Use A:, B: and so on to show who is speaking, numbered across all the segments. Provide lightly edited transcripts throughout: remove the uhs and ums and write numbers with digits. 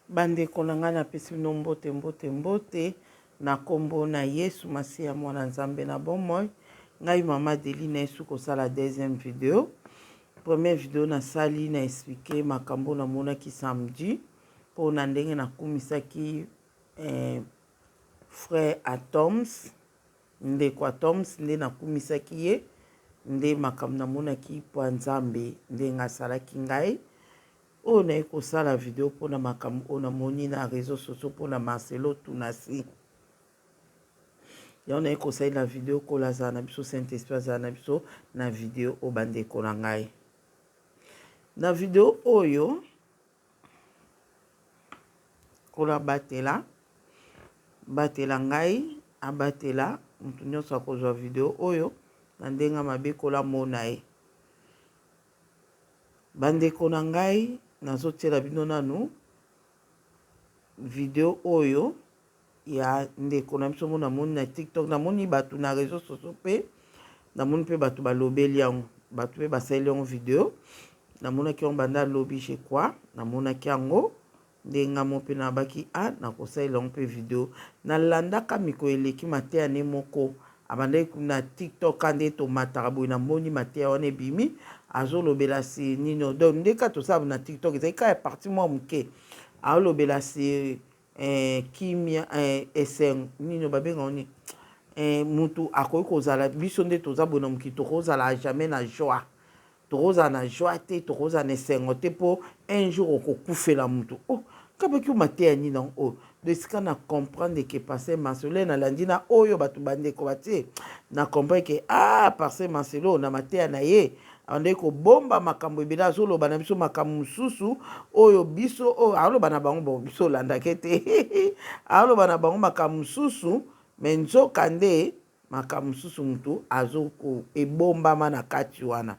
A: Bandeko na ngai napesi bino mbote mbote mbote na kombo na Yesu Masiya mwana Nzambe na bomoi. Ngai mama Deli na Yesu kosala deuxième video. Première video nasali na expliquer makambo namonaki samedi mpo na ndenge nakumisaki eh, frère Atoms, ndeko Atoms nde nakumisaki ye nde makambo namonaki mpo ya Nzambe ndenge asalaki ngai. Oyo naye kosala video pona makambo oyo namoni na reseaux sociaux pona Marcelo Tunasi. Yango naye kosalela video kola azala na biso Saint Esprit azala na biso na video oyo bandeko na ngai. Na video oyo kola abatela batela ngai abatela moto nyonso akozwa video oyo na ndenge mabe kola mona ye. Ba ndeko na ngai nazo tiela bino nanu video oyo ya ndeko na biso moko namoni na tiktok namoni bato na reseau sociaux mpe namoni mpe bato balobeli yango bato mpe basaleli yango video namonaki yango banda lobi je crois namonaki yango Nde nga moko pe nabaki ah nakosalela yango pe video. Nalandaka mikolo eleki mateya ne moko abandaki na tiktok ka nde tomataka boye namoni mateya wana ebimi azolobela si nini donc nde ka tosala na tiktok ezali kaka ya partie mwa moke aolobela si eh, kimia eh, esengo nini babenga ngo nini eh, mutu akoki kozala biso nde toza boye na mokili tokozala jamais na joie Tokozala na joie te, tokozala na esengo te po un jour okokufela mutu. Oh, kabaki yo mateya nini yango oyo? Donc esika na comprendre que pasteur Marcelo nalandi na oyo bato bandeko batie, na comprendre que ah pasteur Marcelo na mateya na ye abandaki kobomba makambo ebele, azoloba na biso makambo mosusu oyo biso oyo aloba na bango, bon biso olandake te aloba na bango makambo mosusu mais nzoka nde Makambo mosusu mutu azo ko ebombama na kati wana.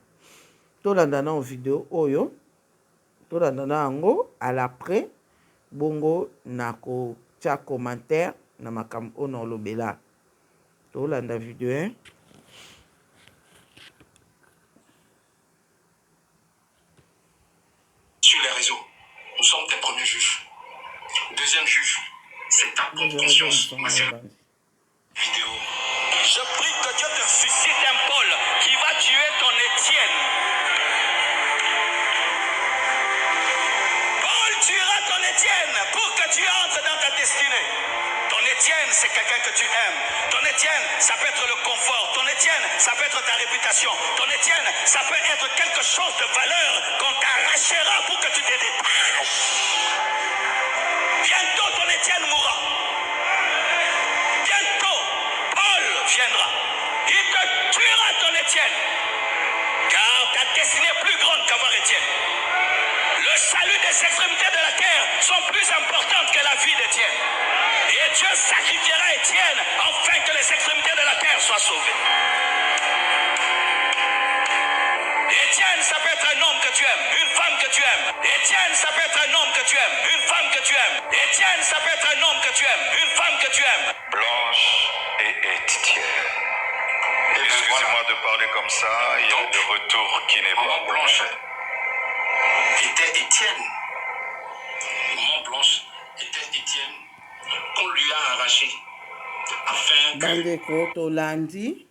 A: Tolanda nao video oyo, tolanda nao yango à l'après bongo na ko tia commentaire na makambo oyo nao lobela. Tolanda video hein.
B: Sur les réseaux, nous sommes tes premiers juges. Deuxième juge, c'est ta propre conscience. Vidéo. Je prie que Dieu te suscite un Paul qui va tuer ton Étienne. Paul tuera ton Étienne pour que tu entres dans ta destinée. Ton Étienne, c'est quelqu'un que tu aimes. Ton Étienne, ça peut être le confort. Ton Étienne, ça peut être ta réputation. Ton Étienne, ça peut être quelque chose de valeur qu'on t'arrachera pour que tu te détaches. Bientôt, ton Étienne mourra. Bientôt, Paul viendra. Il te tuera ton Étienne. Car ta destinée est plus grande qu'avoir Étienne. Le salut des extrémités de la terre sont plus importantes que la vie d'Étienne. Et Dieu sacrifiera Étienne afin que les extrémités de la terre soient sauvées. Étienne, ça peut être un homme que tu aimes, une femme que tu aimes. Étienne, ça peut être un homme que tu aimes, une femme que tu aimes. Étienne, ça peut être un homme que tu aimes, une femme que tu aimes.
C: Blanche et Étienne. Excusez-moi de parler comme ça, il y a le retour qui n'est pas
B: Maman
C: bon.
B: Blanche était Étienne. Maman Blanche était Étienne qu'on lui a arraché afin que
A: Bandeko tolandi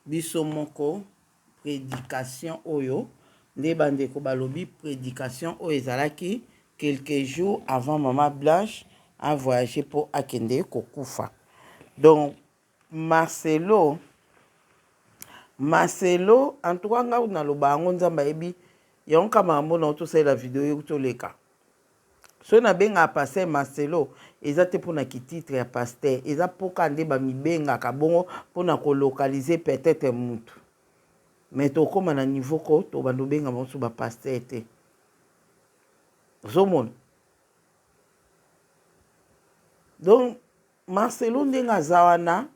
A: biso moko predication oyo nde ba ndeko balobi predication oyo ezalaki quelques jours avant maman Blanche a voyager po akende kokufa donc Marcelo Marcelo en tout cas nga kutu naloba yango Nzambe ayebi yango kaka makambo na tosalela video yo kutu oleka soki nabengaka pasteur Marcelo eza te mpona kititre ya pasteur eza mpo kaka nde bamibengaka bongo mpona kolocaliser peut-être mutu mais tokóma na niveau ko tobanda obenga bango so bapasteur te ozomona donc Marcelo ndenge aza wana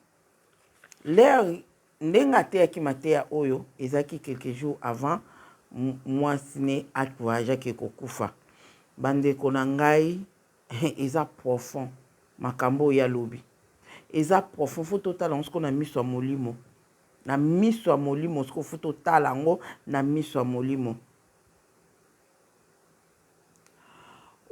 A: l'heure ndenge ateyaki mateya oyo ezalaki quelques jours avant mwasi ne a voyageaki kokufa bandeko na ngai eza profond makambo oyo alobi eza profond faut totala yango sikoyo na miso ya molimo na miso ya molimo sikoyo faut totala yango na miso ya molimo.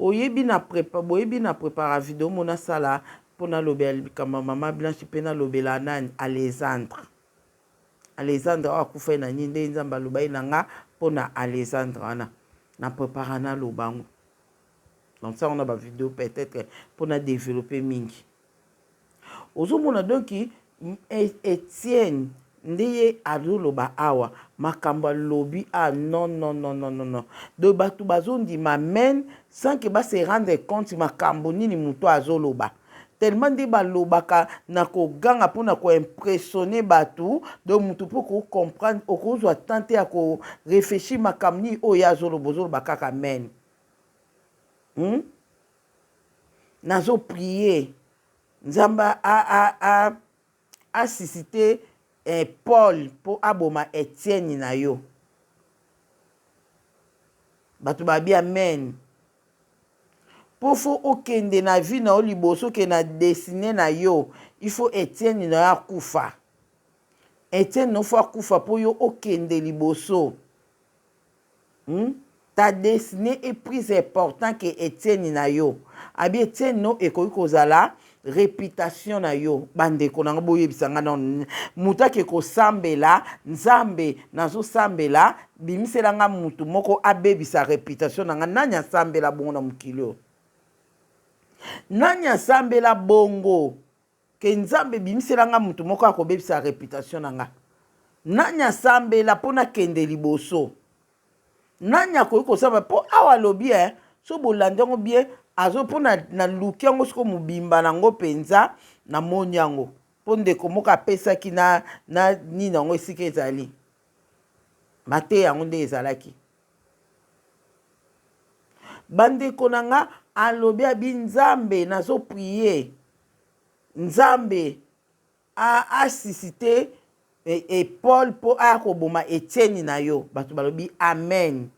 A: Oyebi na prepa boyebi na prepara video moko nasala mpo nalobela likambo ya mama Blanche mpe nalobela nani Alexandre. Alexandre oyo akufaki na nini nde Nzambe alobaki na nga mpo na Alexandre wana. Na prepara naloba yango. Donc ça on a ba video peut-être mpo na developper mingi. Ozomona donc Etienne nde ye azoloba awa makambo alobi ah non non non non non non donc bato bazondima amen sans que ba se rendre compte makambo nini moto azoloba tellement nde balobaka na koganga mpona koimpressionne bato donc moto mpo okocomprendre okozwa temps te ya koreflechir makambo nini oyo ye azoloba ozoloba kaka amen hmm? Nazo prier nzambe a a a a suscite eh, Paul po aboma Etienne na yo. Bato babi amen. Po fo okende na vie na yo liboso ke na destine na yo, il faut Etienne na yo akufa. Etienne na yo fo akufa po yo okende liboso. Hum ta destinee est plus important que Etienne na yo. Abi Etienne no ekoki kozala reputation na yo. Bandeko na nga boyebisa nga nanu moto ake kosambela Nzambe nazosambela bimisela nga moto moko abebisa reputation na nga. Nani asambela bongo na mokili oyo? Nani asambela bongo? Que nzambe bimisela nga mutu moko akobebisa reputation na nga. Nani asambela po nakende liboso? Nani akoki kosamba po awa alobi eh, so bolandi yango bien azo po na naluki yango siko mobimba na yango mpenza namoni yango po ndeko moko apesaki na na nini yango esika ezali mateya yango nde ezalaki. Bandeko na nga alobi abi nzambe nazo prie nzambe a asisite e, e Paul po aya koboma Etienne na yo bato balobi amen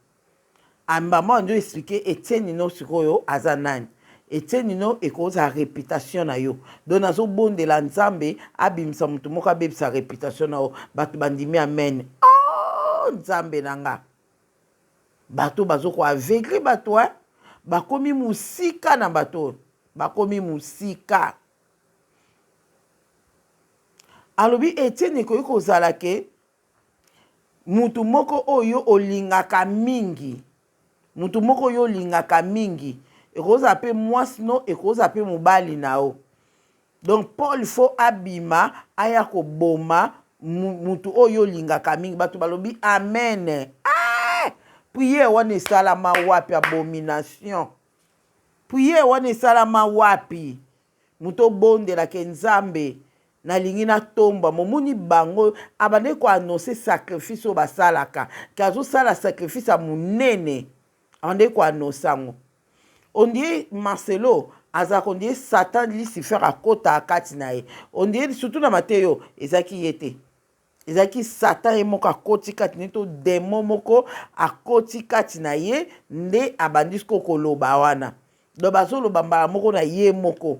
A: ambama nzo explique Etienne no sikoyo aza nani Etienne no ekozala reputation na yo donc nazobondela nzambe abimisa moto moko abebisa reputation na yo bato bandimi amen oh, nzambe na nga Bato bazo ko aveugler bato hein. Bakomi musika na bato oyo. Bakomi musika. Alobi Etienne ekoki kozala ke mutu moko oyo olingaka mingi, mutu moko oyo olingaka mingi, ekozala pe mwasi no, ekozala pe mobali na yo. Donc Paul faut abima aya koboma mutu oyo olingaka mingi. Bato balobi amen. Ah! Prière wana esalama wapi? Abomination. Prière wana esalama wapi? Moto obondelaka Nzambe nalingi natomba momoni bango abandaki koannonce sacrifice oyo basalaka ke azosala sacrifice ya monene Abandaki ko annoncer yango. On dirait Marcelo azalaka on dirait Satan Lucifer akotaka kati na ye. On dirait surtout na mateyo ezalaki ye te. Ezalaki Satan ye moko akoti kati na ye to demon moko akoti kati na ye nde abandi sikoyo koloba wana. Donc bazoloba mbala moko na ye moko.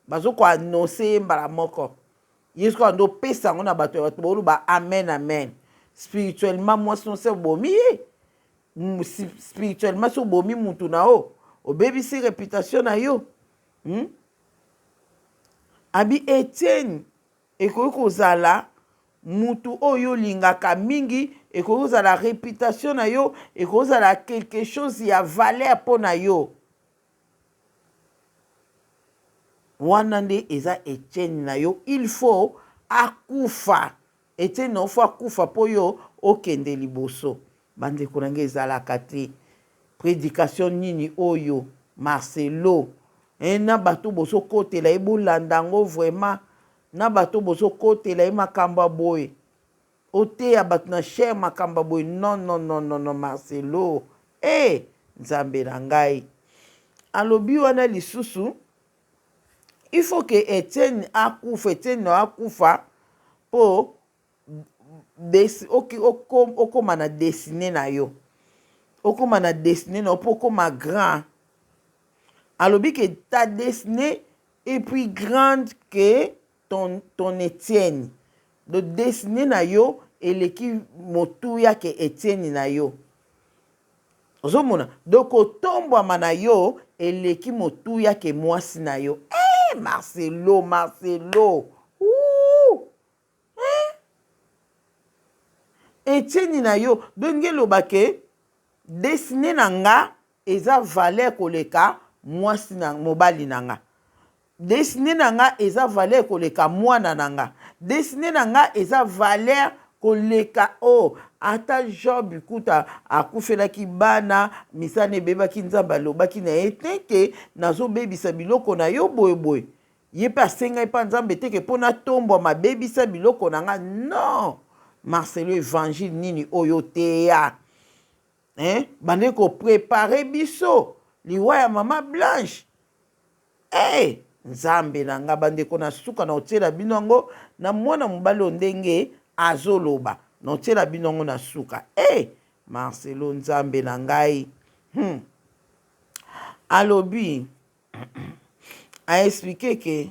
A: Bazo ko annoncer ye mbala moko. Ye sikoyo ando opesa yango na bato ya bato boloba amen amen. Spirituellement mwasi nonse obomi ye. Spirituellement soki obomi mutu na yo obebisi reputation na yo hmm? Abi Etienne ekoki kozala mutu oyo olingaka mingi, ekoki kozala reputation na yo, ekoki kozala quelque chose ya valeur mpo na yo. Wana nde eza Etienne na yo, il faut akufa. Etienne il faut akufa po yo okende liboso. Ba ndeko na nga ezalaka te. Predication nini oyo Marcelo hein na bato bozo kotela ye bolanda yango vraiment na bato bozo kotela ye makambo ya boye oteya bato na chaire makambo ya boye non non non non non Marcelo eh nzambe na ngai alobi wana lisusu Il faut que Etienne akufa, Etienne akufa po okoma na destine na yo. Okoma na destine na yo po okoma grand. Alobi que ta destinee est plus grande que ton, ton Etienne. Donc destinee na yo eleki motuya que Etienne na yo. Ozomona? Donc kotombwama na yo eleki motuya ke mwasi na yo. Eh Marcelo, Marcelo. Ouh! Eh? Etienne na yo, donc nge loba ke destine na nga eza valeur koleka mwasi na mobali na nga. Destinee na nga eza valeur koleka mwana na nga. Destinee na nga eza valeur koleka oh ata Job kuta akufelaki bana misala ebebaki Nzambe alobaki na ye te ke nazobebisa biloko na yo boye boye. Ye pe asengaki pa Nzambe te ke po natombwama bebisa biloko na nga non! Marcelo evangile nini oyo oteya? Hein? Bande ko preparer biso liwa ya mama Blanche. Eh! Nzambe na nga bandeko na suka na otiela bino yango na mwana mobali oyo ndenge azoloba na otiela bino yango na suka. Eh! Marcelo Nzambe na ngai. Alobi a expliquer que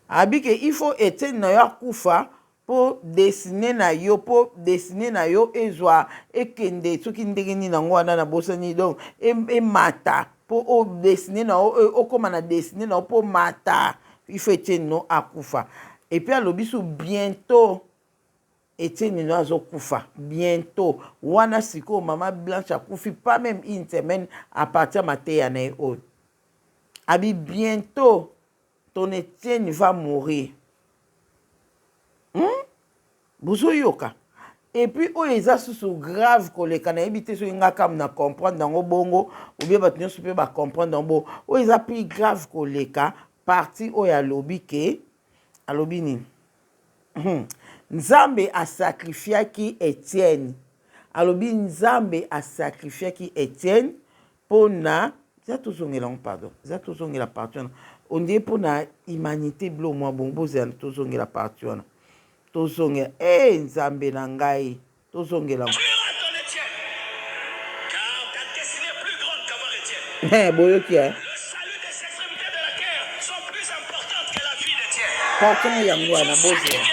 A: Abi ke il faut Etienne na yo akufa po destine na yo po destine na yo ezwa ekende soki ndenge nini yango wana nabosani donc emata po o destine na yo okoma na destine na yo po mata il faut Etienne no akufa et puis alobi su bientôt Etienne no azokufa bientôt wana sikoyo mama Blanche akufi pas meme une semaine à partir ya mateya na ye oyo Abi bientot ton Etienne va mourir hum bozo yoka et puis oyo eza susu grave koleka nayebi te soki nga kam na comprendre yango bongo ou bien bato nyonso mpe ba comprendre yango bongo oyo eza plus grave koleka partie oyo alobi ke alobi nini Nzambe asacrifiaki Etienne alobi Nzambe asacrifiaki Etienne Pona za tozongela yango pardon za tozongela partie wana on dirait pona humanité bilo mwa bongo bozela tozongela partie wana tozongela eh nzambe na ngai tozongela yango eh boyoki eh partie yango wana bozela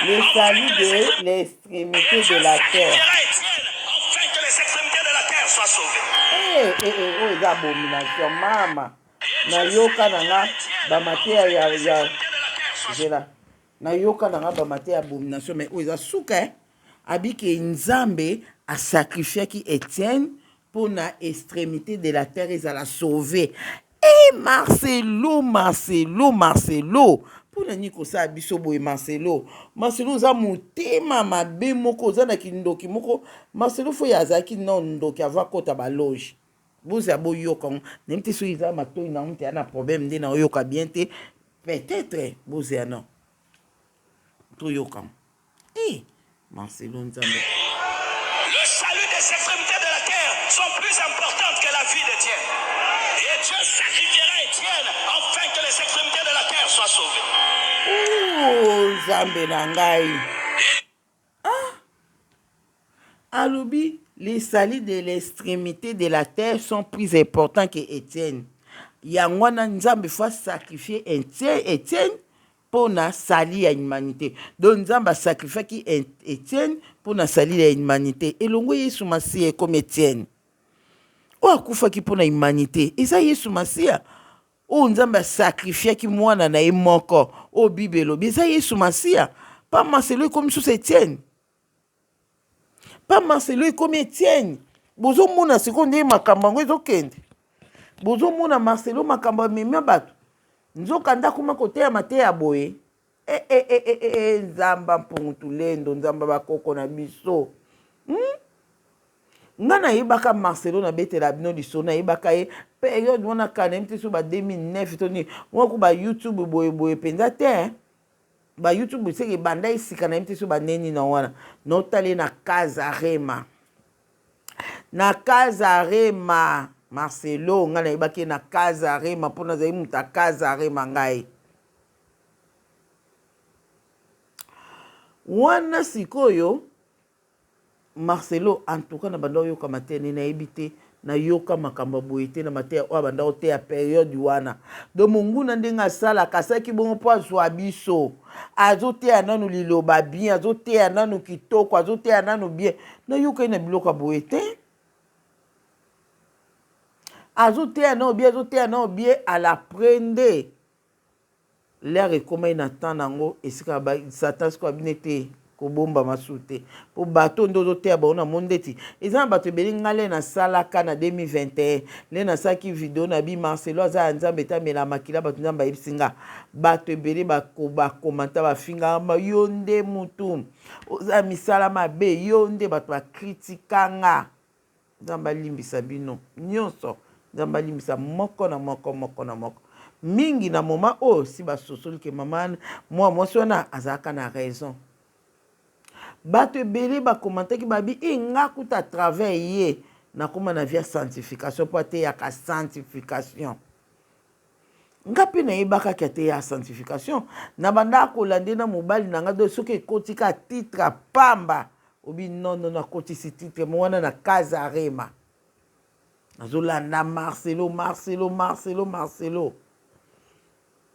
A: le salut de l'extrémité de la terre Eh, eh, eh, oyo eza abomination mama nayoka na nga bamateya ya, ya zela nayoka na nga bamateya ya abomination mais oyo eza suka eh? abike nzambe asacrifiaki etienne mpo na extremité de la terre ezala sauve e marcelo marcelo marcelo mpo na nini kosala biso boye marcelo marcelo oza motema mabe moko oza na kindoki moko marcelo fo ye azalaki nao ndoki ava akota baloge bozala boyoka yango nayebi te soki eza matoi na yango te ya na problème nde naoyoka bien te peut-être bozela nao toyoka yango Eh Marcelo Nzambe.
B: Le salut des extremités de la terre sont plus importantes que la vie d'Étienne. Et Dieu sacrifiera Étienne afin que les extrémités de la terre soient sauvées.
A: Oh, Nzambe na ngai. Ah! Alobi, les saluts de l'extrémité de la terre sont plus importants que Étienne. Yango wana Nzambe faut sacrifier Étienne pona salut ya humanite donc nzambe a sacrifiaki Etienne pona salut ya humanite elongwe yesu masiya ekomi Etienne oyo akufaki pona humanite eza yesu masiya oyo nzambe a sacrifiaki mwana na ye moko oyo bible elobi eza yesu masiya pa marcelo ekomi susu Etienne Pa Marcelo ekomi Etienne. Bozomona sikoyo ndenge makambo yango ezokende. Bozomona Marcelo makambo amemia bato. Nzoka nde akoma koteya mateya boye. Eh, eh, eh, eh, eh, eh, Nzamba mpungu tulendo, Nzamba bakoko na biso. Nga nayebaka Marcelo nabetela bino lisolo nayebaka ye periode wana kala nayebi te so ba 2009 to nini wana ko ba YouTube boye boye mpenza te hein. Ba youtube seke ebanda esika nayebi te so baneni na wana naotala ye na casarema na casarema marcelo ngai nayebaki ye na casarema mpo nazali moto ya casarema ngai wana sikoyo Marcelo en tout cas na banda oyoka matene nayebi te. Nayoka makambo ya boye te na mateya oyo abanda koteya periode wana. Donc monguna ndenge asalaka, asalaki bongo mpo azwa biso. Azoteya nanu liloba bien, azoteya nanu kitoko, azoteya nanu bien. Nayoka ye na biloko ya boye te. Azoteya nanu bien, azoteya nanu bien, à l'après nde L'heure ekomaki na temps na yango esika ba satan sikoyo abino ete kobombama su te po bato oyo nde ozoteya bango na moni ndeti eza na bato ebele ngai le nasalaka na 2021 le nasalaki video na bi Marcelo aza ya nzambe te amela makila bato nzambe ayebisi nga bato ebele bakomanta bafinga yo nde mutu oza misala mabe yo nde bato bakritika nga Nzambe alimbisa bino nionso. Nzambe alimbisa moko na moko moko na moko. Mingi na moment oyo si basosoli ke mama mwa mwasi wana azalaka na raison. Bato ebele ba commentaki babi e nga kuta à travers ye nakoma na vie ya sanctification mpo ateyaka sanctification. Nga mpe nayebaka ke ateya sanctification. Nabandaka kolanda ye na mobali na nga donc soki ekoti kaka titre ya pamba obi non non nakotisi titre mo wana na Casarema. Nazolanda Marcelo Marcelo Marcelo Marcelo.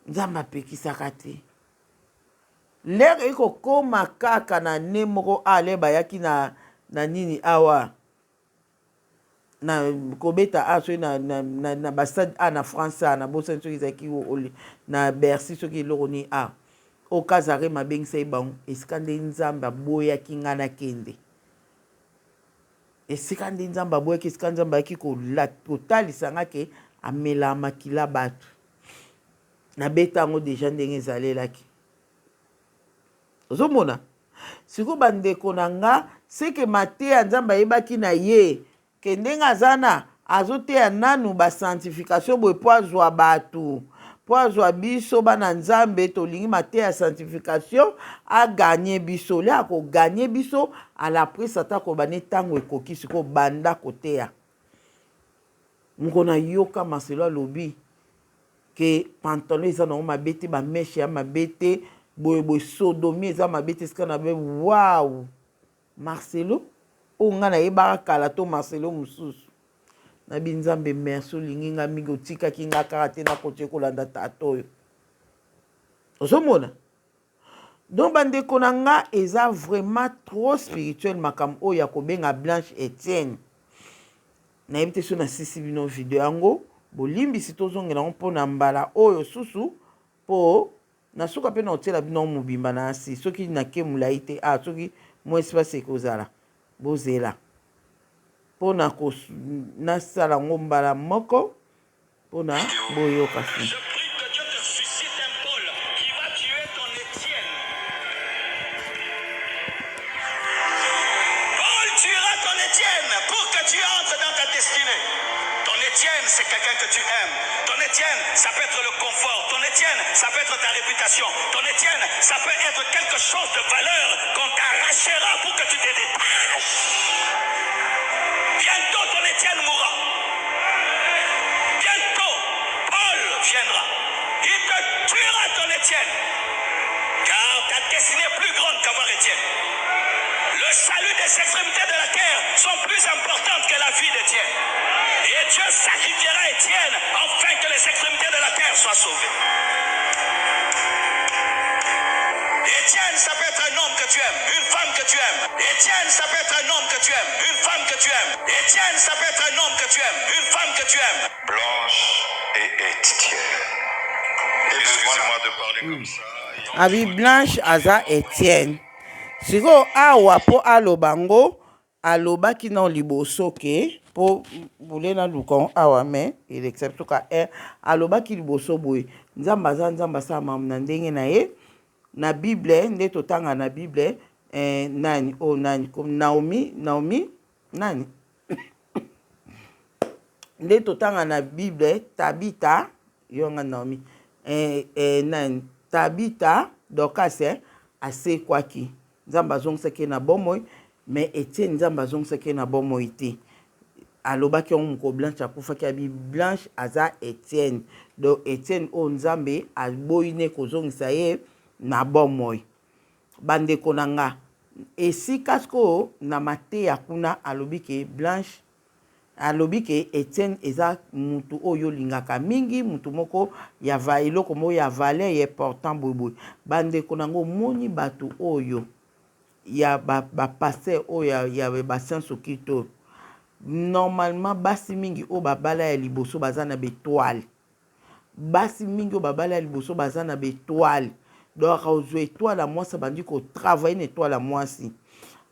A: Nzambe apekisaka te. L'heure ekokoma kaka na annee moko ale bayaki na na nini awa na kobeta a soki na, na, na, na ba stade a na France a nabosani soki ezalaki na Bercy soki eloko nini a oyo Kazarema abengisaki bango esika nde Nzambe aboyaki ngai nakende esika nde Nzambe aboyaki esika Nzambe ayaki kotalisa ngai ke amelaka makila bato nabeta yango deja ndenge ezalelaki ozomona Sikoyo ba ndeko na nga seke mateya nzambe ayebaki na ye ke ndenge aza na azoteya nanu ba sanctification boye po azua batu po azua biso bana nzambe tolingi mateya ya sanctification a gagne biso le ako gagne biso à la prise ata akoloba ne tango ekoki sikoyo banda koteya mokolo nayoka marcelo alobi Que pantalon eza nango mabe te, ba meche ya mabe te, boye boye sodomie eza mabe te esika na be waouh Marcelo oyo nga nayebaka kala to Marcelo mosusu nabi Nzambe merci olingi nga mingi otikaki nga kaka te na continue kolanda tata oyo ozomona Donc ba ndeko na nga eza vraiment trop spirituel makambo oyo ya kobenga Blanche Etienne. Nayebi te soki nasisi bino video yango, bolimbisi tozongela yango mpo na mbala oyo susu mpo na suka mpe na kotiela bino yango mobimba na asi soki nake molai te ah soki mwa espace ekozala bozela mpo na nasala yango mbala moko Pona boyoka si.
B: Je prie que Dieu te suscite un Paul qui va tuer ton Etienne. Paul tuera ton Etienne pour que tu entres dans ta destinée. Ton Etienne, c'est quelqu'un que tu aimes. Ton Etienne, ça peut être le confort. Ton Etienne, ça peut être ta réputation. Ton Etienne, ça peut être quelque chose de valeur qu'on t'arrachera pour que tu te détaches. Bientôt, ton Etienne mourra. Bientôt, Paul viendra. Il te tuera ton Étienne. Car ta destinée est plus grande qu'avoir Étienne. Le salut des extrémités de la terre sont plus importantes que la vie d'Étienne. Et Dieu sacrifiera Étienne afin que les extrémités de la terre soient sauvées. Étienne, ça peut être un homme que tu aimes, une femme que tu aimes. Étienne, ça peut être un homme que tu aimes, une femme que tu aimes. Étienne, ça peut être un homme que tu aimes, une femme que tu aimes.
C: Blanche et Etienne. Excusez-moi de parler comme ça.
A: Abi Blanche aza Etienne. Sikoyo awa po aloba ngo alobaki nao liboso ke po bule naluka ngo awa mais elekisa biso ka heure alobaki liboso boye Nzambe aza Nzambe asala makambo na ndenge na ye na bible nde totanga na bible eh, nani oyo oh, nani Naomi Naomi nani nde totanga na bible Tabita yo nga Naomi eh, eh, nani Tabita Dorcas eh, asekwaki Nzambe azongisaki ye na bomoi mais Etienne Nzambe azongisaki ye na bomoi te alobaki yango mokolo Blanche akufaki abi Blanche aza Etienne donc Etienne oyo Nzambe aboyi ne kozongisa ye na bomoi bandeko na nga esika sikoyo na mateya kuna alobi ke Blanche. Alobi ke Etienne eza mutu oyo olingaka mingi, mutu moko ya va eloko moko ya valeur ya important boye boye. Ba ndeko na nga omoni batu oyo ya ba ba pasteur oyo ya ya ba science occulte oyo normalement basi mingi oyo babala ya liboso baza na ba etoile. Basi mingi oyo babala ya liboso baza na ba etoile donc akozwa etoile ya mwasi abandi ko travailler na etoile ya mwasi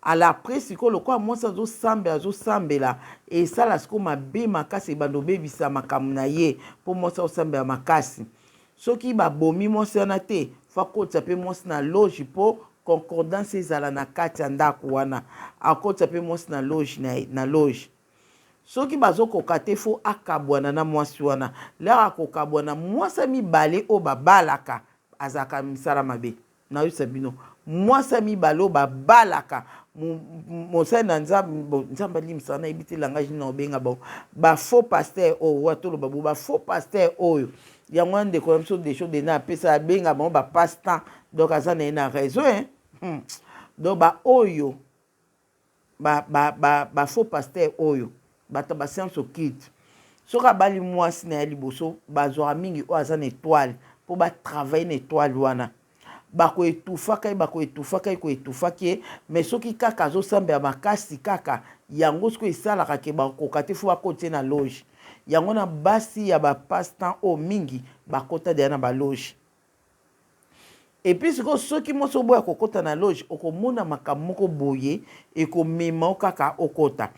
A: ala après sikoyo lokola mwasi azosambela azosambela esala sikoyo mabe makasi ebanda obebisa makambo na ye mpo mwasi azosambela makasi soki babomi mwasi wana te fo akotisa mpe mwasi na loge mpo concordance ezala na kati ya ndako wana akotisa mpe mwasi na loge na, na loge Soki bazo koka te faut akabwana na mwasi wana leur akokabwana mwasi ya mibale oyo babalaka azalaka misala mabe nayebisa bino mwasi ya mibale oyo babalaka mosali na nzambe bon nzambe alimbisa nayebi te langage nini nakobenga bango ba faux pasteur oyo wa toloba bo ba faux pasteur oyo yango wana ndeko na biso desho dena apesa abenga bango ba passe temps donc aza na ye na raison hein? Donc ba oyo Ba ba ba ba faux pasteur oyo bato ya ba science occulte soki abali mwasi na ye liboso bazwaka mingi oyo aza na etoile mpo ba travailler na etoile wana bako etufaka ye bako etufaka ye ko etufaki ye mais soki kaka azosambela makasi kaka yango sikoyo esalaka ke bakoka te fo bakotisa ye na loge yango na basi ya ba passe temps oyo mingi bakota deja na ba loge. Et puis sikoyo soki mwasi oboya kokota na loge okomona makambo moko boye ekomema yo kaka okota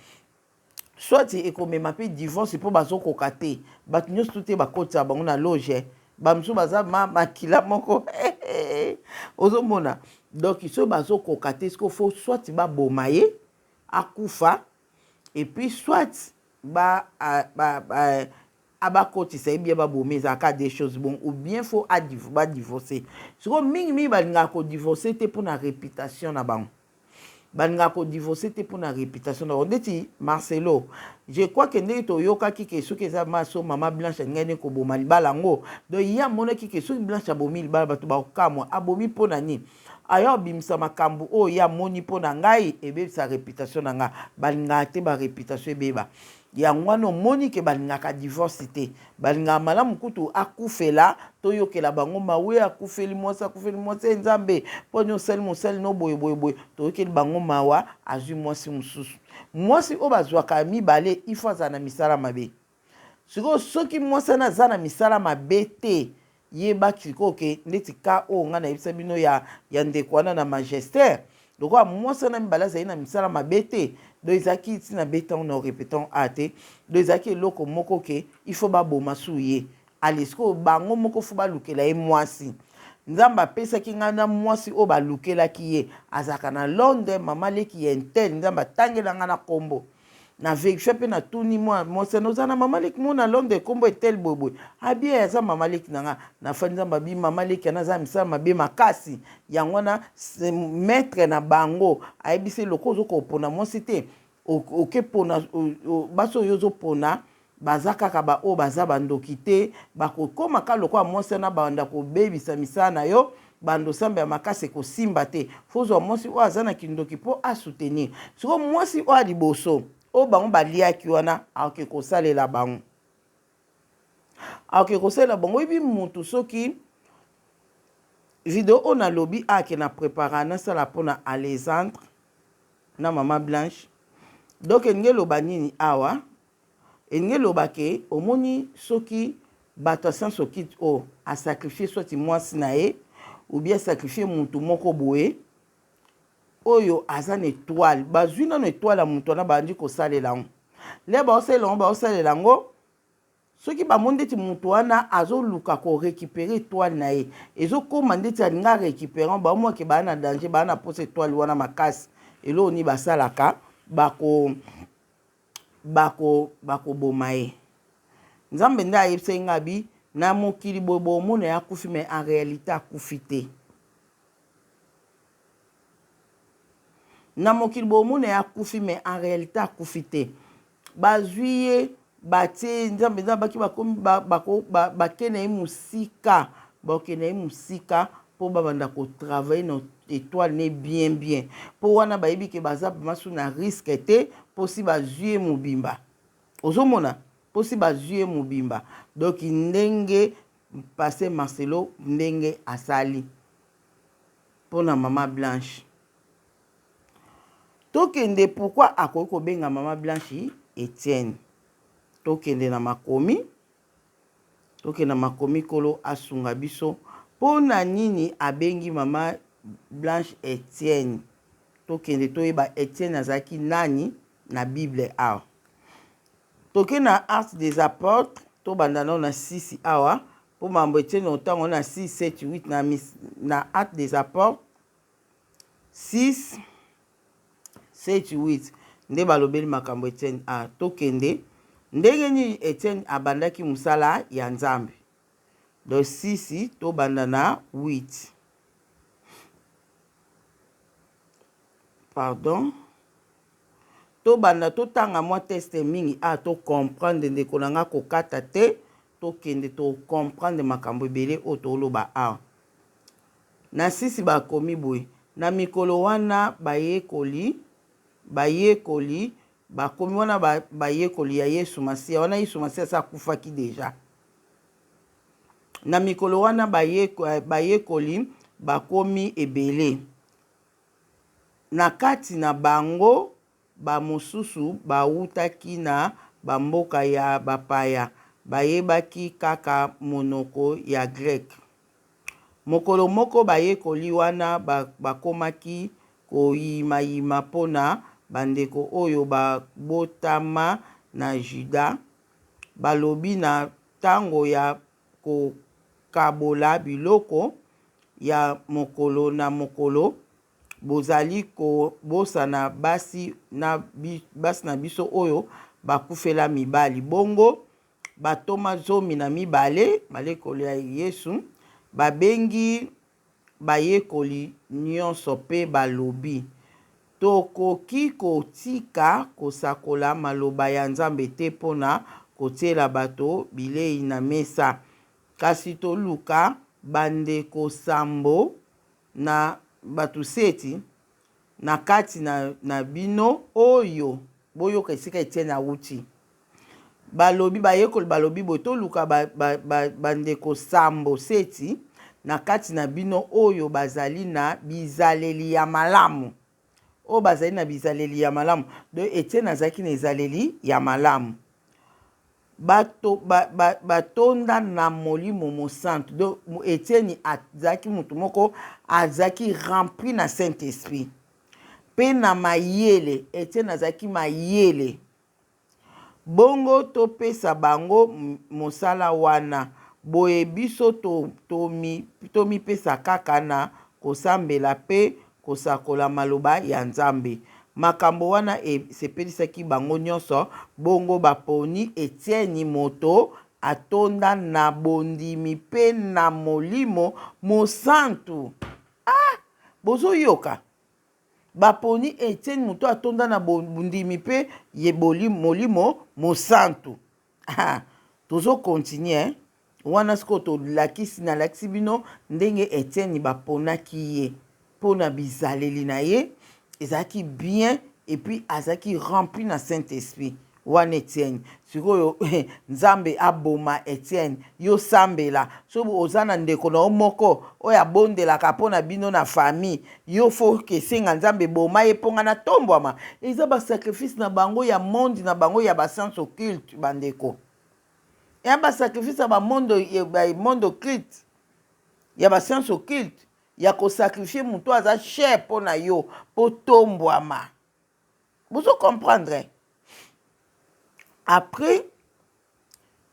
A: soit ekomema mpe divorce mpo bazokoka te bato nyonso tu te bakotisa bango na loge bamosusu baza ma makila moko ozomona donc soki bazokoka te sikoyo fo soit baboma ye akufa et puis soit ba, ba, ba Abakotisa ye bien baboma ezalaka deux choses bon ou bien faut ba divorce sikoyo mingi mingi balingaka ko divorce te pona reputation na bango balingaka ko divorce te pona reputation na bango ndeti Marcelo je crois que ndenge toyokaki ke soki eza maso mama Blanche alingaki ne koboma libala yango donc ye amonaki ke soki Blanche abomi libala bato bakokamwa abomi pona nini aya obimisa makambo oyo ye amoni pona ngai ebebisa reputation na ngai balingaka te ba reputation ebeba Yango wana omoni ke balingaka divorce te. Balingaka malamu kutu akufela toyokela bango mawe akufeli mwasi akufeli mwasi eh nzambe mpo nini osali mosali no boye boye boye toyokeli bango mawa azwi mwasi mosusu. Mwasi oyo bazwaka ya mibale il faut azala na misala mabe. Sikoyo soki mwasi wana aza na misala mabe te Yeba sikoyo ke ndeti cas oyo nga nayebisa bino ya ya ndeko wana na magester lokola mwasi wana mibale azali na misala mabe te donc ezalaki ti na beta yango na repete yango a te donc ezalaki eloko moko ke il faut baboma su ye ale sikoyo bango moko fo balukela ye mwasi nzambe apesaki ngai na mwasi oyo balukelaki ye azalaka na londres mama leki ya intel nzambe atangela ngai na kombo Na verifia pe na tuni mwa mwasi wana oza na mama leki moko na Londres kombo etel boye boye abi eh aza mama leki na nga na fandi nzambe abi mama leki wana aza na misala mabe makasi yango wana maitre na bango ayebisi ye lokola ozo kopona mwasi te oke pona basi oyo ozo pona baza kaka ba oyo baza ba ndoki te bakokoma kaka lokola mwasi wana banda kobebisa misala na yo banda osambela makasi ekosimba te fo ozwa mwasi oyo aza na kindoki mpo a soutenir sikoyo mwasi oyo ya liboso oyo bango baliaki wana akoki kosalela bango akoki kosalela bango oyebi mutu soki video oyo nalobi ake na prepara nasala mpona alexandre na mama blanche donc elingi eloba nini awa Elingi eloba ke omoni soki batu ya science occulte oyo a sacrifier soit muasi na ye ou bien a sacrifier mutu moko boye oyo aza na etoile bazui nanu etoile ya mutu wana babandi kosalela yango lere baosalela yango baosalela yango soki bamoni ndeti mutu wana azoluka ko recuperer etoile na ye ezokoma ndeti alingi a recuperer yango baomona ke baa na danger baa na mposa etoile wana makasi eloko nini basalaka bako bako bakoboma ye nzambe nde ayebisaki nga abi na mokili boye bomona ye akufi mais en realite akufi te na mokili bomona ye akufi mais en realite akufi te bazwi ye batie nzambe nzambe baki bakomi bake na ye mosika bakokende na ye mosika mpo babanda kotravaille na etoile ne bien bien mpo wana bayebi ke baza vraiment su na risque te mpo si bazwi ye mobimba. Ozomona mposi bazwi ye mobimba. Donc ndenge Pasteur Marcelo ndenge asali mpona mama Blanche. Tokende pourquoi akoki kobenga mama Blanche Etienne. Tokende na makomi. Tokende na makomi Nkolo asunga biso. Pona nini abengi mama Blanche Etienne? Tokende toyeba Etienne azalaki nani na Bible awa. Toke na Actes des Apotres, tobanda nao na 6 awa po mambo Etienne otango na 6 7 8 na, na Actes des Apotres 6 7 8 nde balobeli makambo Etienne. Ah, tokende ndenge nini Etienne abandaki mosala ya Nzambe. Donc 6 tobanda na 8. Pardon. Tobanda totanga mwa teste mingi ah to comprendre ndeko na nga kokata te tokende to comprendre makambo ebele oyo toloba awa. Na sisi bakomi boye, na mikolo wana bayekoli bayekoli bakomi wana ba, bayekoli ya Yesu Masiya wana Yesu Masiya asi akufaki deja. Na mikolo wana bayekoli bakomi ebele. Na kati na bango, bamosusu bawutaki na bamboka ya bapaya, bayebaki kaka monoko ya Greke. Mokolo moko, bayekoli wana bakomaki koyimayima mpo na bandeko oyo babotama na Juda, balobi, Na tango ya kokabola biloko ya mokolo na mokolo, bozali kobosana basi na, basi na biso oyo bakufela mibali. Bongo bantoma 12, bayekoli ya Yesu, babengi bayekoli nyonso mpe balobi, Tokoki kotika kosakola maloba ya Nzambe te mpo na kotiela bato bilei na mesa. Kasi toluka bandeko sambo na bato seti na kati na, na bino oyo, boyoka esika Etienne awuti. Balobi, bayekoli balobi boye, toluka ba, ba, ba, bandeko sambo seti na kati na bino oyo bazali na bizaleli ya malamu. Oyo bazali na bizaleli ya malamu. Donc Etienne azalaki na ezaleli ya malamu. Bato, ba, ba, batonda na Molimo Mosantu. Donc Etienne azalaki moto moko azalaki rempli na Saint-Esprit. Mpe na mayele, Etienne azalaki mayele. Bongo topesa bango mosala wana. Boye biso tomipesa kaka na kosambela mpe kosakola maloba ya Nzambe. Makambo wana esepelisaki bango nyonso, bongo baponi Etieni, moto atonda na bondimi mpe na Molimo Mosantu. Ah! Bozoyoka? Baponi Etienne moto atonda na bondimi mpe ye Molimo Mosantu. Ah, tozo continuer eh? Wana sikoyo tolakisi, nalakisi bino ndenge Etienne baponaki ye mpo na bizaleli na ye ezalaki bien et puis azalaki rempli na Saint-Esprit. Wana Etienne sikoyo Nzambe aboma Etienne yo sambela soki oza na ndeko na yo moko oyo abondelaka mpo na bino na famille yo fo kesenga Nzambe boma ye mpo nga natombwama eza ba sacrifice na bango ya monde na bango ya ba science occulte bandeko ya ba sacrifice ya ba monde ya monde occulte ya ba science occulte ya ko sacrifier moto aza cher mpo na yo mpo tombwama. Bozo comprendre? Après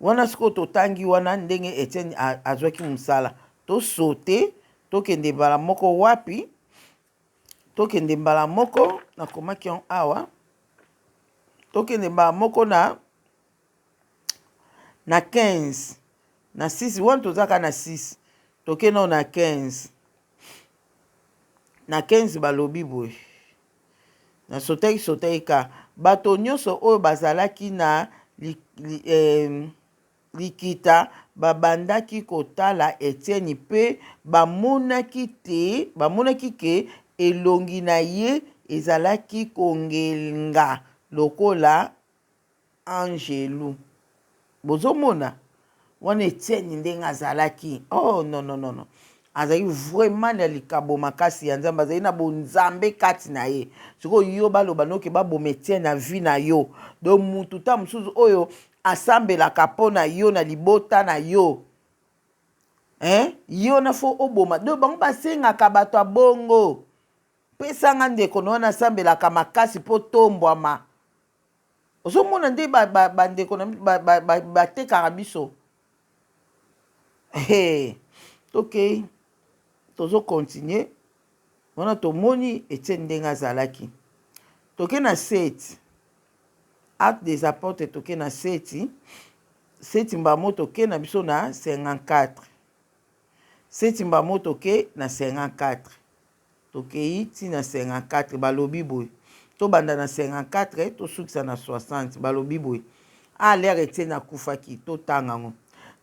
A: wana sikoyo totangi wana ndenge Etienne azwaki mosala, tosote tokende mbala moko wapi? Tokende mbala moko, nakomaki yango awa, tokende mbala moko na na 15 na 6 wana toza kaka na 6 tokende na 15 na 15 balobi boye Na sotaki sotaki ka bato nyonso oyo bazalaki na li, li, eh, likita babandaki kotala Etienne mpe bamonaki te, bamonaki ke elongi na ye ezalaki kongenga lokola. angelu. Bozomona wana Etienne ndenge azalaki? Oh non non non non. Azalaki vraiment na likabo makasi ya Nzambe, azalaki na bonzambe kati na ye. Sikoyo yo baloba noke baboma Etienne na vie na yo. Donc mutu ta mosusu oyo asambelaka mpo na yo na libota na yo. Hein? Yo na fo oboma. Donc bango basengaka bato ya bongo. Pesa nga ndeko na wana asambelaka makasi mpo tombwama. Ozomona nde bandeko ba, ba, ba, ba, batekaka biso. Hey, tokei tozo continuer wana tomoni Etienne ndenge azalaki. Toke na seti Actes des Apôtres, toke na seti seti mbamo toke na biso na 54 seti mbamo toke na 54 Tokeyi ti na 54, balobi boye, tobanda na 54, tosukisa na 60, balobi boye, Ah, lere Etienne akufaki, totanga yango.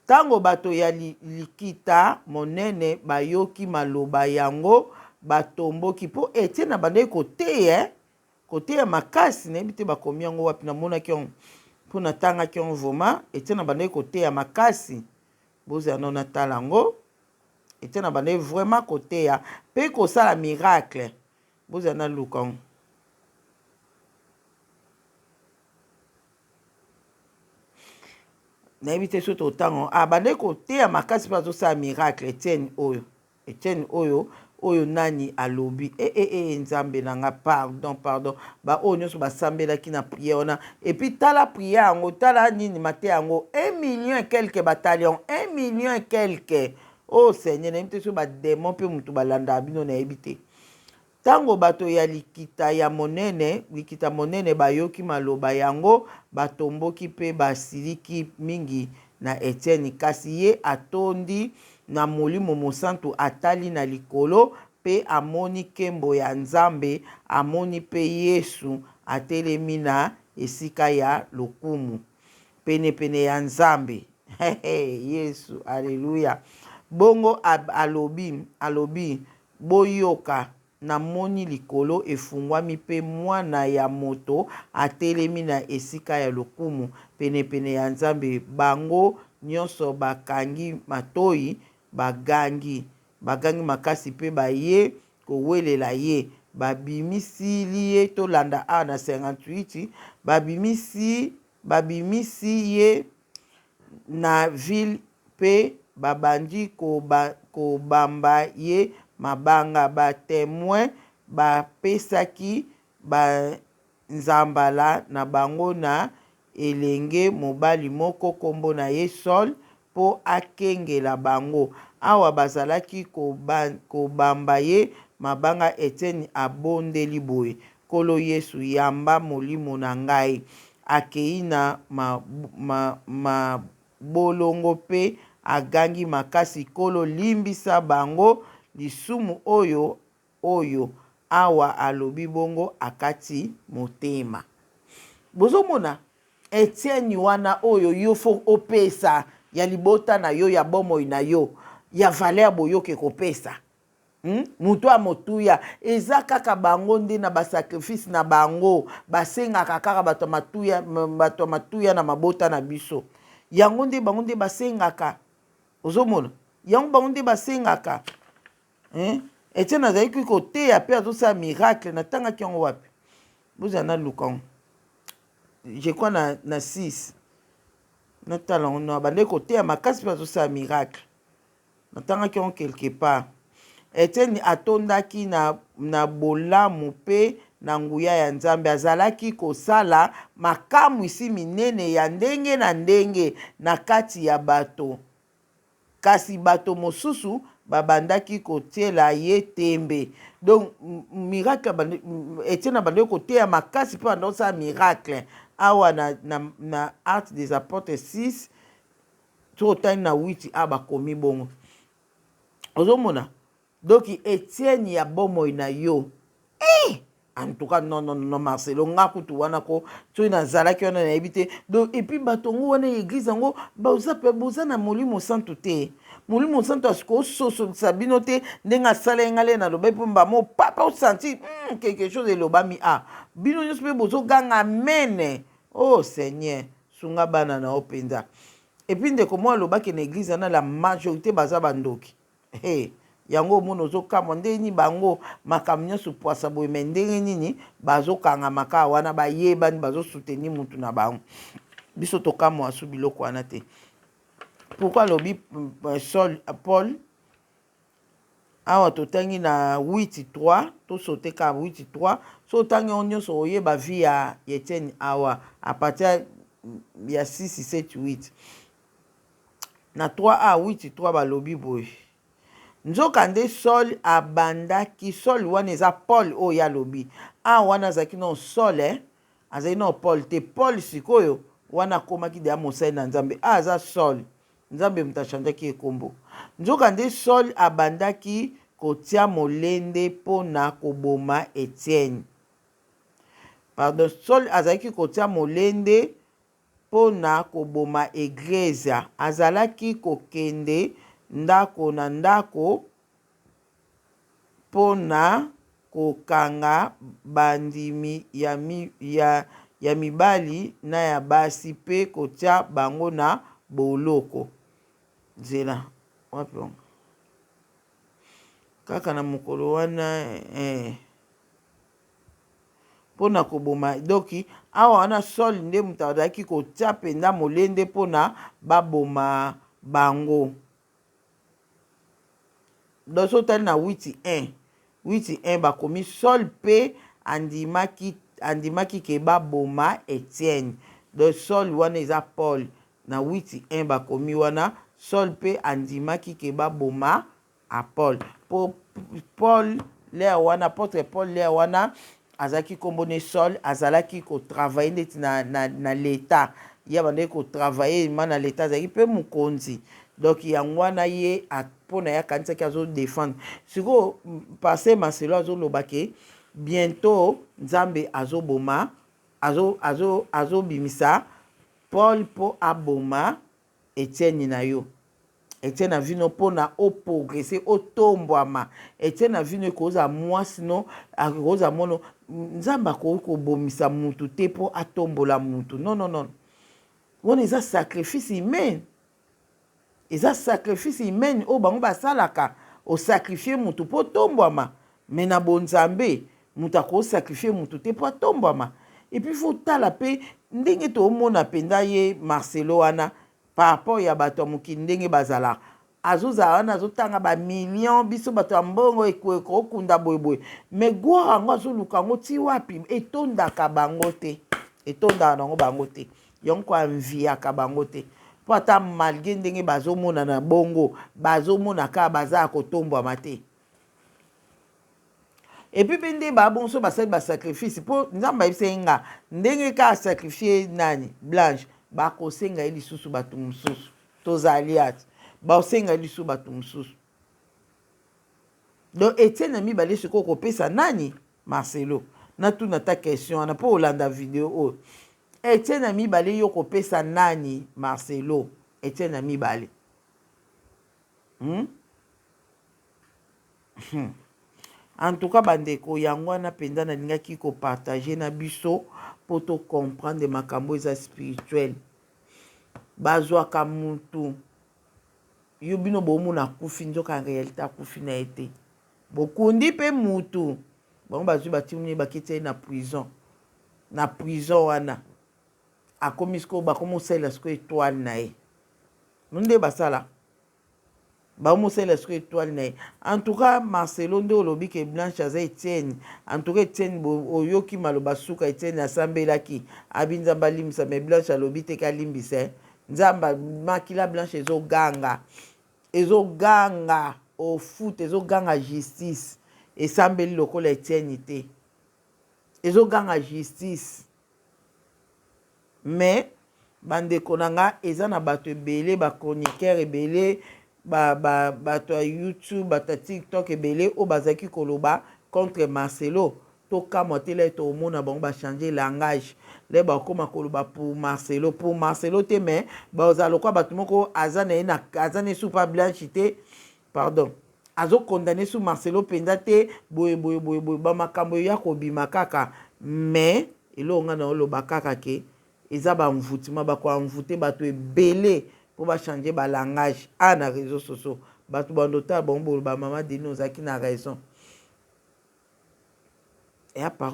A: Ntango bato ya li, likita monene bayoki maloba yango, batomboki, mpo Etienne abandaki koteya, eh, koteya makasi, nayebi te bakomi yango wapi, namonaki yango, mpo natangaki yango vraiment, Etienne abandaki koteya makasi, bozela nano natala yango. Etienne abandaki vraiment koteya pe kosala miracle. Bozala na luka yango. Nayebi te soki totanga. Abandaki koteya makasi pe azosala miracle Etienne oyo. Etienne oyo oyo nani alobi e e e nzambe na nga pardon pardon ba oyo nyonso basambelaki na prière wana epuis tala prière yango tala nini mateya yango 1 million et quelque batali yango 1 million et quelque oh seigneur nayebi te soki bademon mpe motu balandaka bino nayebi te ntango bato ya likita ya monene likita monene bayoki maloba yango batomboki mpe basiliki mingi na Etienne kasi ye atondi na Molimo Mosantu atali na likolo mpe amoni nkembo ya Nzambe, amoni mpe Yesu atelemi na esika ya lokumu, penepene ya Nzambe. Yesu, aleluya! Bongo alobi, alobi, Boyoka, Namoni likolo efungwami mpe Mwana ya Moto atelemi na esika ya lokumu, penepene ya Nzambe. Bango nyonso bakangi matoyi, bagangi, bagangi makasi mpe baye kowelela ye. Babimisili ye, tolanda awa na 58, babimisi, babimisi ye na ville pe babandi kobamba ye mabanga. Ba temoins bapesaki ba nzambala na bango na elenge mobali moko kombo na ye Saul po akengela bango. Awa bazalaki kobamba ye mabanga, Etienne abondeli boye, Nkolo Yesu, yamba molimo na ngai. Akei na mabolongo mpe agangi makasi, Nkolo, limbisa bango lisumu oyo, oyo. Awa alobi bongo, akati motema. Bozomona Etienne wana oyo yo faut opesa ya libota na yo, ya bomoi na yo, ya valeur boyoki kopesa. Hum? Moto ya motuya eza kaka bango nde na basacrifice na bango basengaka kaka bato ya matuya, bato ya matuya na mabota na biso. Yango nde bango nde basengaka. Ozomona? Yango bango nde basengaka. Hein? Etienne azalaki koteya mpe azosala miracle. Natangaki yango wapi? Bozala naluka yango. Je crois na, na 6. Natala yango. Abandaki koteya makasi mpe azosala miracle. Natangaki yango quelque part. Etienne atondaki na, na bolamu mpe na nguya ya Nzambe. Azalaki kosala makamwisi minene ya ndenge na ndenge na kati ya bato. Kasi bato mosusu babandaki kotiela ye tembe. Donc miracle, Etienne abandaki koteya makasi mpe abandaki kosala miracle. Awa na, na, na Actes des Apotres 6, soki otali na 8 a bakomi bongo ozomona donc Etienne ya bomoi na yo eh! en tout cas non non non Marcelo nga kutu wana ko soki nazalaki wana nayebi te donc et puis bato yango wana ya église yango boza pe boza na molimo santu te molimo santu asikososolisa bino te ndenge asala ye nga le nalobaki mpo mbamo papa osanti hmm, quelque chose elobami a ah, bino nyonso mpe bozoganga amen oh seigneur. Sunga bana na yo mpenza. Et puis ndeko moko alobaki na eglise wana la majorité baza bandoki. He, yango omona ozokamwa ndenge nini bango makambo nyonso pwasa boye, me ndenge nini bazokangama kaka wana, bayebani bazosoutenir mutu na bango. Biso tokamwa su biloko wana te. Pourquoi alobi Saul, Paul awa totangi na 8 3, tosote kaka 8 3. So otangi yango nyonso oyeba vie ya Etienne awa à partir ya 6 7 8 na 3 a 8 3 balobi boye: nzokande Saul abandaki. Saul wana eza Paul oyo alobi awa wana azalaki no Saul, eh? Azali no Paul te. Paul sikoyo wana akomaki deya mosali na Nzambe. A aza Saul, Nzambe moto achangeaki ye kombo. Nzokande Saul abandaki kotia molende mpo na koboma Etienne. Pardon, Saul azalaki kotia molende mpo na koboma eglezia. Azalaki kokende ndako na ndako mpo na kokanga bandimi ya, ya, ya mibali na ya basi mpe kotia bango na boloko. Nzela wapi wango? Kaka na mokolo wana mpo na koboma. Donc awa wana Saul nde moto azalaki kotia mpenza molende mpona baboma bango. Donc so otali na 8 1 8 1, bakomi Saul mpe andimaki ke baboma Etienne. Donc Saul wana eza Paul. Na 8 1 bakomi wana Saul mpe andimaki ke baboma a Paul, po Paul l'heure wana, apôtre Paul l'heure wana azalaki nkombo ne Saul, azalaki kotravailler ndeti na leta. Ye abandaki kotravailler ma na leta, azalaki mpe mokonzi. Donc yango wana ye mpo na ye akanisaki azodéfendre. Sikoyo pasteur Marcelo azoloba ke bientôt Nzambe azoboma, azobimisa Paul mpo aboma Etienne na yo, Etienne na vino, mpona oprogresser, otombwama. Etienne na vino ekozala mwasi no, akozala mono. Nzambe akoki kobomisa mutu te mpo atombola mutu. Non, non, non, wana eza sacrifice humain, eza sacrifice humaine oyo bango basalaka, osacrifier mutu mpo otombwama. Me na bonzambe, moto akosacrifier mutu te mpo atombwama. Et puis faut tala mpe ndenge toomona mpenza ye Marcelo wana par rapport ya bato ya mokili, ndenge bazalaka. Azozala wana, azotanga bamillion, biso bato ya mbongo ekokunda boyeboye, mais gloire yango azoluka yango ti wapi? Etondaka bango te, etondaka nango bango te. Yango koenviaka bango te, mpo ata malgré ndenge bazomona na bongo, bazomona kaka baza ya kotombwama te. Et puis mpe nde babonso basali basacrifice, mpo Nzambe ayebisa ye nga ndenge kaka asacrifier nani, Blanche, bakosenga ye lisusu bato mosusu. Tozali ati bakosenga ye lisusu bato mosusu. Donc Etienne ya mibale sikoyo kopesa nani? Marcelo, natuna ta question wana mpo olanda video oyo. Etienne ya mibale yo kopesa nani, Marcelo? Etienne ya mibale, En tout cas bandeko, yango wana mpenza nalingaki kopartager na biso mpo tocomprendre makambo eza spirituel. Bazwaka mutu yo, bino bomona akufi, nzoka en réalité akufi na ye te. Bokundi mpe mutu, bango bazwi, batimuni, bakiti ye na prison. Na prison wana akomi sikoyo, bakomi kosalela sikoyo étoile na ye. Nde basala, bamosalela sikoyo étoile na ye. En tout cas Marcelo, nde olobi ke Blanche aza Etienne. En tout cas Etienne, oyoki maloba suka Etienne asambelaki, abi Nzambe alimbisa, mais Blanche alobi te ke alimbisa Nzambe. Makila Blanche ezoganga, ezoganga ofute, ezoganga justice. Esambeli lokola Etienne te, ezoganga justice. Mais bandeko na nga, eza na bato ebele, bachroniqueur ebele, bato ya YouTube, bato ya TikTok ebele oyo bazalaki koloba contre Marcelo. Tokamwa te lai tokomona bango bachanger langage, lai bakóma koloba pour Marcelo, pour Marcelo te, mais bazala lokola bato moko aza na ye, aza na esupa Blanche te, pardon, azocondamner su Marcelo mpenza te, boye boye boye boye, bamakambo eya kobima kaka. Mais eloko ngai na oloba kaka ke Eza ba envoûtement, bako envoûter bato ebele mpo bachanger balangage a na réseau sociaux. Bato bando tala bango, boloba: "Mama Deni, ozalaki na raison." Eya parole.